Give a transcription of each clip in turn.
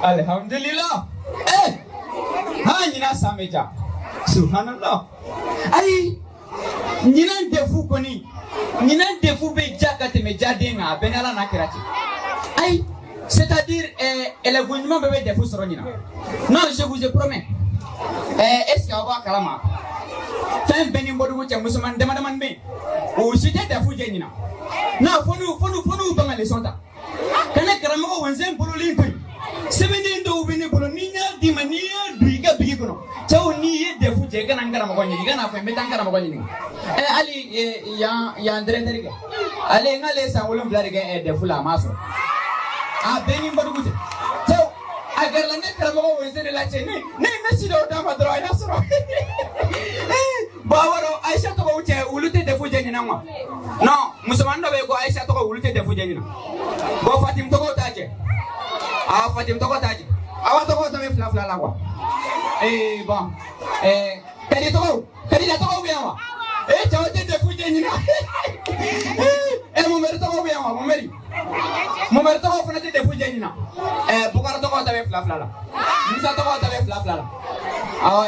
Alhamdulillah. Ha ɲinan san bɛ ja. Subhanallah. Ayi ɲinan defu kɔni ɲinan defu bɛ ja ka tɛmɛ jaden kan a bɛɛ ni Ala n'a kira cɛ. Ayi c'est-à-dire élève ɲuman bɛɛ bɛ defu sɔrɔ ɲinan. Non, je vous promets. Est-ce que aw b'a kalama fɛn bɛɛ ni bɔdugu cɛ musoman dama damani bɛ yen o si tɛ defu jɛ ɲinan. Non, fo n'u ban ka leçon ta. Ka ne karamɔgɔ wɛnsɛn bololen to yen. Sɛbɛnden dɔw bɛ ne bolo ni n y'a d'i ma n'i y'a don i ka bigi kɔnɔ cɛw n'i ye defu jɛ i kana n karamɔgɔ ɲini i kana fɔ n bɛ taa n karamɔgɔ ɲininka. Hali yan directeur kɛ ale n k'ale ye san 7 de kɛ defu la a m'a sɔrɔ. A bɛɛ ni n bɔdugu cɛ cɛw a gɛrɛla ne karamɔgɔ wɛnsɛn de la cɛ ne si dɔw d'a ma dɔrɔn a y'a sɔrɔ. Bon a b'a dɔn Ayisa tɔgɔw cɛ olu tɛ defu jɛ ɲinan quoi. Non, musomanin dɔ bɛ yen ko Ayisa tɔgɔ olu tɛ defu jɛ ɲinan. Bon, Fatim tɔgɔw t'a jɛ. Ah, Fatim tɔgɔ t'a jɛ. Awa tɔgɔw ta bɛ fila fila la quoi. Bon, Kadi tɔgɔw Kadija tɔgɔw bɛ yan wa? Cɛw tɛ defu jɛ ɲinan. Mɔmɛri tɔgɔw bɛ yan wa? Mɔmɛri tɔgɔw fana tɛ defu jɛ ɲinan. Bukari tɔgɔw ta bɛ fila fila la. Musa tɔgɔw ta bɛ fila fila la. Awɔ.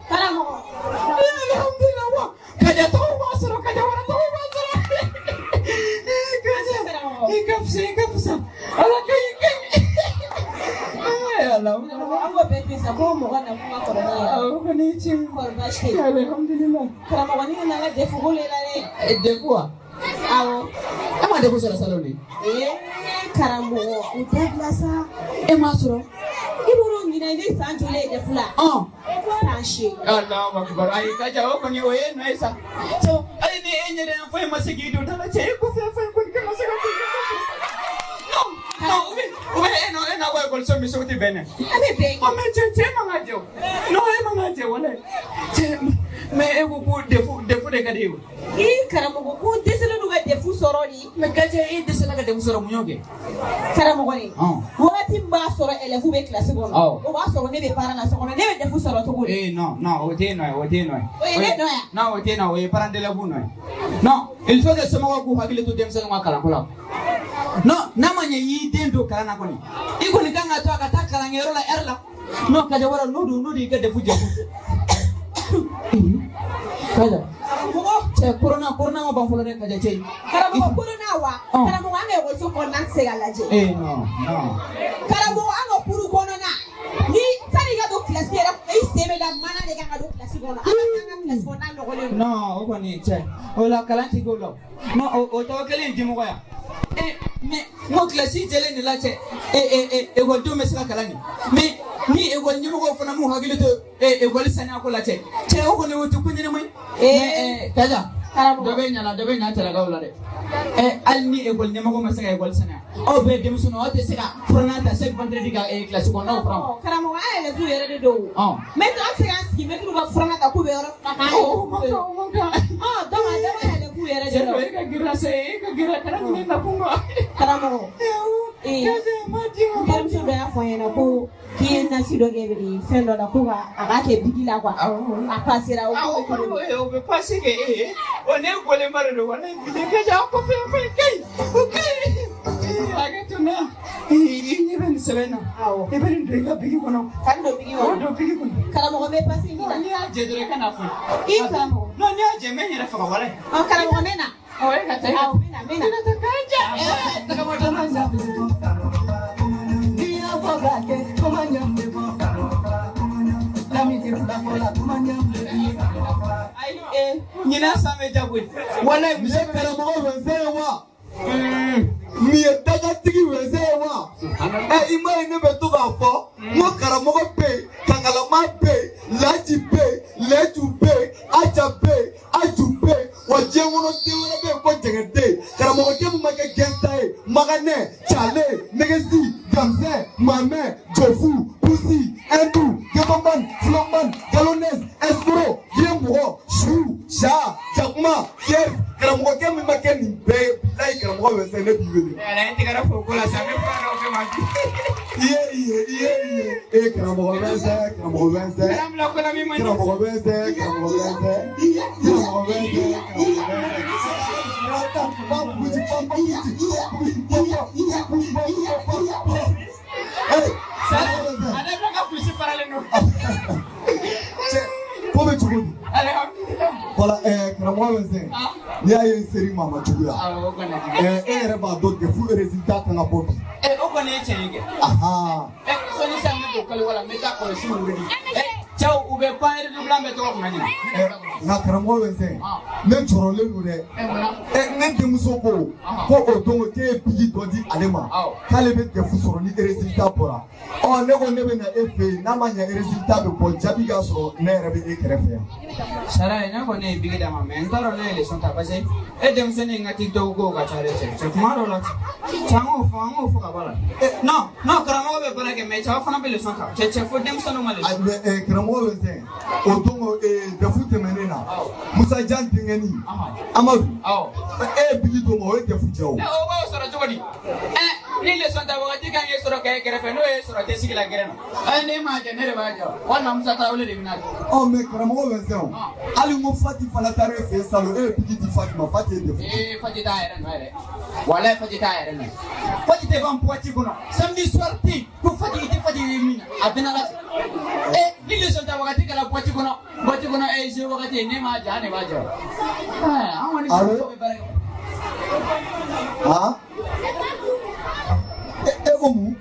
Karamɔgɔ. Alhamdulillah wa. Kaja tɔgɔw b'a sɔrɔ, Kaja wɛrɛ tɔgɔw b'a sɔrɔ. Kaja, i ka fisa, i ka fisa. Ala ka ɲi, ka ɲi. Ala. Karamɔgɔ, an b'o bɛɛ to yen sa ko mɔgɔ na kuma kɔrɔ ne ye. Awɔ, kɔni ye tiɲɛ. Kɔrɔ baasi tɛ yen. Alhamdulillah. Karamɔgɔ, ni nana ka defu ko le la dɛ. Defu wa? Awɔ. E ma defu sɔrɔ salon de? Karamɔgɔ, o dabila sa. E m'a sɔrɔ? I b'o ɲinɛ ne san joli ye defu la? Ɔn. San 8. Allahu akbar. Ayi Kaja, o kɔni o ye nɔ ye sa. So hali ni e ɲɛdɛn foyi ma se k'i don da la cɛ e kɔfɛ foyi kɔni kana se ka don i kɔfɛ. Non, non, ou bien e n'a ka ekɔliso misiw tɛ bɛn dɛ. An bɛ bɛn. Ɔ mais cɛ man ka jɛ o. Non, e man ka jɛ walayi. Cɛ mais e ko ko defu de ka di e ye o. I karamɔgɔ, ko dɛsɛlen don ka defu sɔrɔ de. Mais Kaja, e dɛsɛla ka defu sɔrɔ, mun y'o kɛ? Karamɔgɔ de. Ɔn. Wagati min b'a sɔrɔ élève bɛ kilasi kɔnɔ. Awɔ. O b'a sɔrɔ ne bɛ baara la so kɔnɔ, ne bɛ defu sɔrɔ cogo di? Non, non, o t'e nɔ ye, o t'e nɔ ye. O ye ne nɔ ye? Non, o t'e nɔ ye, o ye parent d'élève nɔ ye. Non, il faut que somɔgɔw k'u hakili to denmisɛnninw ka kalanko la. Non, n'a ma ɲɛ i y'i den don kalan na kɔni, i kɔni kan ka to a ka taa kalankɛyɔrɔ la heure la. Non, Kaja wara n'o dun n'o de y'i ka defu jɛ. Kaja. Karamɔgɔ. Cɛ corona ma ban fɔlɔ dɛ Kaja cɛ. Karamɔgɔ, corona wa? Ɔn. Karamɔgɔ, an ka ekɔliso kɔnɔna tɛ se ka lajɛ. Non, non. Karamɔgɔ, an ka kuru kɔnɔna ni sani i ka don kilasi yɛrɛ kɔnɔ, i sen bɛ da mana de kan ka don kilasi kɔnɔ. An ka kilasi kɔnɔna nɔgɔlen don. Non, o kɔni cɛ o la kalan ti k'o la o. Non, o tɔgɔ kelen in dimɔgɔ ya. Mais n ko kilasi jɛlen de la cɛ ekɔlidenw bɛ se ka kalan kɛ mais ni ekɔli ɲɛmɔgɔw fana m'u hakili to ekɔli saniya ko la cɛ o kɔni o tɛ ko ɲɛnama ye. Mais Kaja, Karamɔgɔ. dɔ bɛ ɲana dɔ bɛ ɲa cɛlakaw la dɛ. Hali ni ekɔli ɲɛmɔgɔ ma se ka ekɔli saniya aw bɛɛ denmisɛnninw aw tɛ se ka furannan ta chaque vendredi ka kilasi kɔnɔnaw furan wa? Karamɔgɔ, an élèves yɛrɛ de don. Ɔn. Mɛtiri, an tɛ se k'an sigi mɛtiriw ka furannan ta k'u bɛ yɔrɔ furan k'an O man kan, o man kan. Ɔn, donc a dabɔ élèves yɛrɛ de Cɛ la. dɔ e ka girin sa e ka girin kana ɲinɛ nakun kɔ. Karamɔgɔ. Kaja ma di ma. N terimuso dɔ y'a fɔ n ɲɛna ko k'i ye nasi dɔ kɛ fɛn dɔ la ko ka a k'a kɛ bigi la quoi. Awɔ. A passera o Awɔ, ko bɛ cogo di? o bɛ passer kɛ e ye o ne gɔlenba de don walayi bi Kaja a kɔfɛ foyi ka ɲi o ka ɲi. Hakɛ to na i ɲɛ bɛ nin sɛbɛn na. Awɔ. I bɛ nin don i ka bigi kɔnɔ. Ka n don bigi O kɔnɔ. don bigi kɔnɔ. Karamɔgɔ, n bɛ passer min na. N'i y'a jɛ dɔrɔn i ka n'a fɔ. I karamɔgɔ. Non, n'i y'a jɛ n bɛ n yɛrɛ faga walayi. Ɔ karamɔgɔ, n bɛ na. Awɔ, e ka taa e ka Awɔ, n bɛ na, n bɛ na. I ka taa Kaja. Tagama dɔ sa. N'i y'a fɔ k'a kɛ kuma ɲɛ bɛ bɔ Lami tɛ fila fɔ la kuma ɲɛ bɛ Ayi ɲinan san bɛ ja koyi walayi Nin muso ye karamɔgɔ wɛnsɛn ye wa? Nin ye dagatigi wɛnsɛn ye wa? I m'a ye ne bɛ to k'a fɔ n ko karamɔgɔ bɛ yen, kankalama bɛ yen, laji bɛ yen, lɛju bɛ yen, aja bɛ yen, aju bɛ yen, wa diɲɛ kɔnɔ den wɛrɛ bɛ yen ko jɛgɛden. Karamɔgɔkɛ min ma kɛ gɛnta ye, maganɛ, cale, nɛgɛsi, gamisɛ, mamɛ, jofu, pusi, ɛndu, gɛbɔnban, filɔnban, galonɛs, ɛsikoro, diɲɛ mɔgɔ, su, sa, jakuma, fiɛrɛ. Karamɔgɔkɛ min ma kɛ nin bɛɛ ye, bilayi karamɔgɔ wɛnsɛn ne b'i wele. Ala ye tɛgɛrɛ fo ko la sa n bɛ fura dɔw kɛ ma bi. I ye i ye i ye i ye e karamɔgɔ wɛnsɛn, karamɔgɔ wɛnsɛn. Kalan bila ko la min man di. Karamɔgɔ wɛnsɛn, karamɔgɔ wɛnsɛn, karamɔgɔ wɛnsɛn, karamɔgɔ wɛnsɛn. Hey, Sa Cɛ, ko bɛ cogo di? Alhamdulilah. Voilà, karamɔgɔ Wɛnsɛn, n'i y'a ye n ser'i ma a ma juguya. Awɔ, o kɔni. E yɛrɛ b'a dɔn DEF résultat kan ka bɔ bi. O kɔni ye tiɲɛ ye kɛ. Ahan. Sɔnni sisan n bɛ don kalo la, n bɛ taa kɔlɔsi wuli. Cɛw, u bɛ pan redoublant bɛɛ tɔgɔ kunna ɲina. Nka karamɔgɔ Wɛnsɛn, ne jɔrɔlen don dɛ. Munna? Ne denmuso ko o don k'e ye biki dɔ di ale ma, k'ale bɛ DEF sɔrɔ ni résultat bɔra. Ɔ, ne ko ne bɛ na e fɛ yen, n'a ma ɲɛ résultat bɛ bɔ, jaabi ka sɔrɔ ne yɛrɛ bɛ e kɛrɛfɛ yan. Sara ye, ne kɔni ye biki d'a ma, mais n t'a dɔn ne ye leçon ta, parce que e denmisɛnnin in ka TikTok ko ka ca dɛ cɛ. Cɛ, kuma dɔw la, cɛ, an k'o fɔ, an k'o fɔ ka bɔ a la. Non non, karamɔgɔ bɛ baara kɛ, mais cɛw fana bɛ leçon ta. Cɛ, cɛ, fo denmisɛnninw ma leçon. Mais karamɔgɔ Wɛnsɛn, o don DEF tɛmɛnen na, Musa Jan denkɛni Amadu, e ye biki d'o ma, o ye DEF jɛ o. O b'o sɔrɔ cogo di? Ni leçon ta wagati kan k'e sɔrɔ k'e kɛrɛfɛ, n'o ye sɔrɔ tɛ sigi la gɛrɛ na. Ne m'a jɛ, ne de b'a jɛ, walima Musa Tarawele de bɛna jɛ. Ɔ, mais karamɔgɔ Wɛnsɛn, o hali n ko Fati fana taara e fɛ yen salon, e ye biki di Fati ma, Fati ye DEF jɛ. Fati t'a yɛrɛ nɔ yɛrɛ. Walayi, Fati t'a yɛrɛ nɔ. Fati tɛ ban boîte kɔnɔ. Samedi soir tɛ yen ko Fati i tɛ Fati ye min na, a bɛɛ n'Ala cɛ. Ni leçon ta wagati kɛra boîte kɔnɔ, boîte kɔnɔ, jeu wagati, ne m'a jɛ, an de b'a jɛ. An kɔni Allo? bɛ baara kɛ. Han? E ko mun?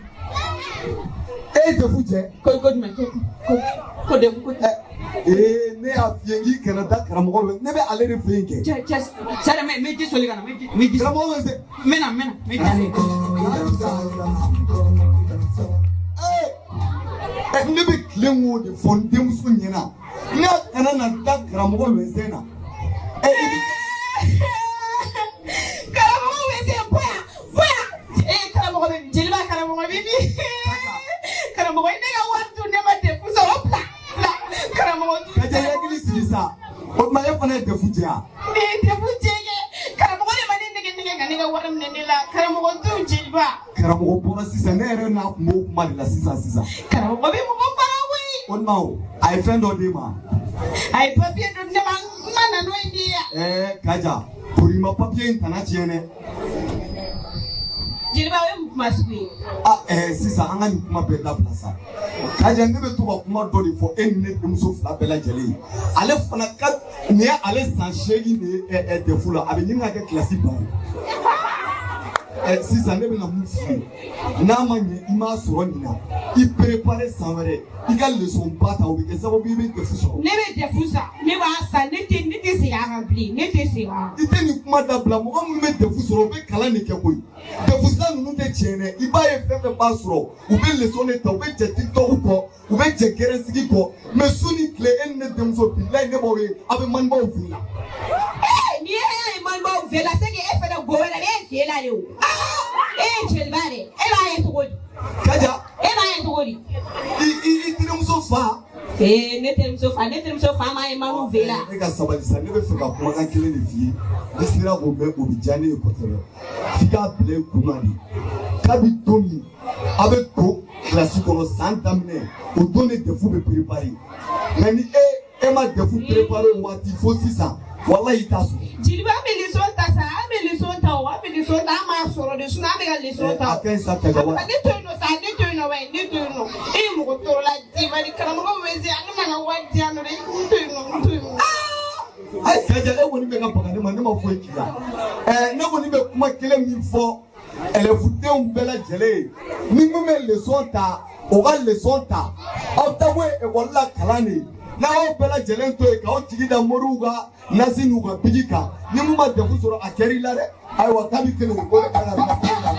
E ye DEF jɛ? Ko jumɛn? Ko DEF ko? Ne y'a f'i ye k'i kana da karamɔgɔ bɛ, ne bɛ ale de fɛ yen kɛ. Cɛ, cɛ, sari, n bɛ ji soli ka na, n bɛ ji. Karamɔgɔ Wɛnsɛn. N bɛ na, n bɛ na, n bɛ ji soli. Ne bɛ tilen k'o de fɔ n denmuso ɲɛna, ne kana na da karamɔgɔ Wɛnsɛn na. Karamɔgɔ Wɛnsɛn, bɔ yan, bɔ yan. Karamɔgɔ bɛ, jeliba karamɔgɔ bɛ min? Karamɔgɔ, ne ka wari dun, ne ma DEF sɔrɔ, bila, bila. Karamɔgɔ. Kaja, i hakili sigi sa. O tuma e fana ye DEF jɛ wa? Ne ye DEF jɛ kɛ. Karamɔgɔ de ma ne nɛgɛ nɛgɛ ka ne ka wari minɛ ne la. Karamɔgɔ dun, jeliba. Karamɔgɔ bɔra sisan, ne yɛrɛ n'a kun b'o kuma de la sisan sisan. Karamɔgɔ bɛ mɔgɔ faga koyi. O tuma o, a ye fɛn dɔ d'e ma. A ye papiye dɔ di ne ma, n ma na n'o ye de ya. Kaja, kori ma papiye in kana tiɲɛ dɛ. Jeliba, o ye mun kuma sugu ye? Sisan an ka nin kuma bɛɛ dabila sa. Kaja, ne bɛ to ka kuma dɔ de fɔ e ni ne denmuso fila bɛɛ lajɛlen ye. Ale fana ka nin ye ale san 8 de ye DEF la, a bɛ ɲini ka kɛ kilasi ban ye. Sisan ne bɛna mun f'i ye, n'a ma ɲɛ i m'a sɔrɔ nin na, i préparé san wɛrɛ, i ka leçon ba ta, o bɛ kɛ sababu ye i bɛ DEF sɔrɔ. Ne bɛ DEF san, ne b'a san, ne tɛ segin a kan bilen, ne tɛ segin a kan. I tɛ nin kuma dabila, mɔgɔ minnu bɛ DEF sɔrɔ, u bɛ kalan de kɛ koyi. DEF san ninnu tɛ tiɲɛ dɛ, i b'a ye fɛn fɛn b'a sɔrɔ, u bɛ leçon de ta, u bɛ jɛ TikTok kɔ, u bɛ jɛ gɛrɛsigi kɔ, mais su ni tile e ni ne denmuso bilayi ne b'aw ye, aw bɛ manibaw fɛ la. Ni e y'a ye manibaw fɛ la, c'est que e fana go wɛrɛ, e ye la de o. E ye jeliba de, e b'a ye cogo di? Kaja. E b'a ye cogo di? I terimuso fa. Ne terimuso fa, ne terimuso fa m'a ye maniw fɛ la. Ne ka sabali sa, ne bɛ fɛ ka kumakan kelen de f'i ye, ni sera k'o mɛn, o bɛ diya ne ye kosɛbɛ. F'i k'a bila i kun na de, kabi don min a bɛ don kilasi kɔnɔ san daminɛ, o don de DEF bɛ préparé. Mais ni e ma DEF préparé o waati fo sisan, walayi i t'a sɔrɔ. Jeliba, an bɛ leçon ta sa, an bɛ leçon ta o, an bɛ leçon ta, an m'a sɔrɔ de, sinon an bɛ ka leçon ta. A ka ɲi sa Kaja wa. Ne to yen nɔ sa, ne to yen nɔ wa, ne to yen nɔ. E ye mɔgɔ tɔɔrɔla jeliba de, karamɔgɔ Wɛnsɛn, ale ma ka wari di yan nɔ dɛ, n to yen nɔ, n to yen nɔ. Ayi Kaja, e kɔni bɛ ka baga ne ma, ne ma foyi k'i la. Ne kɔni bɛ kuma kelen min fɔ ɛlɛfudenw bɛɛ lajɛlen ye, ni min bɛ leçon ta, o ka leçon ta. Aw taabolo ye ekɔli la kalan de ye. N'a y'aw bɛɛ lajɛlen to yen k'aw jigi da moriw ka nasi n'u ka bigi kan, ni mun ma DEF sɔrɔ a kɛr'i la dɛ. Ayiwa, kabi kelen o ko de kan ka bila.